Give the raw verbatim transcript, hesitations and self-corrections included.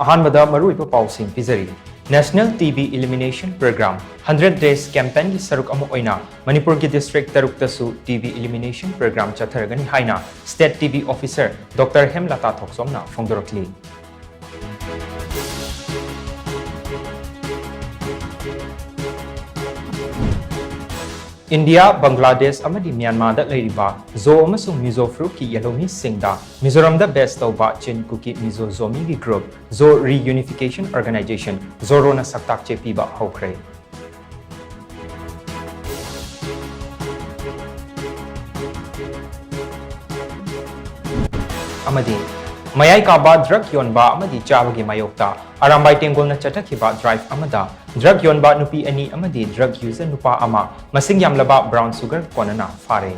ꯑꯍꯥꯟꯕꯗ ꯃꯔꯨꯑꯣꯏꯕ ꯄꯥꯎꯁꯤꯡ ꯄꯤꯖꯔꯤ꯫ National T B Elimination Program hundred Days Campaignꯒꯤ ꯁꯔꯨꯛ ꯑꯃ ꯑꯣꯏꯅ ꯃꯅꯤꯄꯨꯔꯒꯤ district ꯇꯔꯨꯛꯇꯁꯨ T B Elimination Program ꯆꯠꯊꯔꯒꯅꯤ ꯍꯥꯏꯅ State T B Officer Doctor Hemalata ꯊꯣꯛꯆꯣꯝꯅ ꯐꯣꯡꯗꯣꯔꯛꯂꯤ꯫ ꯏꯟꯗꯤꯌꯥ, ꯕꯪꯒ꯭ꯂꯥꯗꯦꯁ ꯑꯃꯗꯤ ꯃ꯭ꯌꯥꯟꯃꯥꯔꯗ ꯂꯩꯔꯤꯕ ꯖꯣ ꯑꯃꯁꯨꯡ ꯃꯤꯖꯣ ꯐꯨꯔꯨꯞꯀꯤ ꯌꯦꯜꯍꯧꯃꯤꯁꯤꯡꯗ ꯃꯤꯖꯣꯔꯥꯝꯗ base ꯇꯧꯕ ꯆꯤꯟ ꯀꯨꯀꯤ ꯃꯤꯖꯣ ꯖꯣꯃꯤꯒꯤ group ꯖꯣ Reunification Organization, ꯖꯣꯔꯣꯅ ꯁꯛꯇꯥꯛ ꯆꯦ ꯄꯤꯕ ꯍꯧꯈ꯭ꯔꯦ꯫ ꯑꯃꯗꯤ ꯃꯌꯥꯏ ꯀꯥꯕ drug ꯌꯣꯟꯕ ꯑꯃꯗꯤ ꯆꯥꯕꯒꯤ ꯃꯥꯌꯣꯛꯇ ꯑꯔꯥꯝꯕꯥꯏ ꯇꯦꯡꯒꯣꯜꯅ ꯆꯠꯊꯈꯤꯕ drive ꯑꯃꯗ drug ꯌꯣꯟꯕ ꯅꯨꯄꯤ ꯑꯅꯤ ꯑꯃꯗꯤ drug user ꯅꯨꯄꯥ ꯑꯃ, ꯃꯁꯤꯡ ꯌꯥꯝꯂꯕ brown sugar ꯀꯣꯟꯅꯅ ꯐꯥꯔꯦ꯫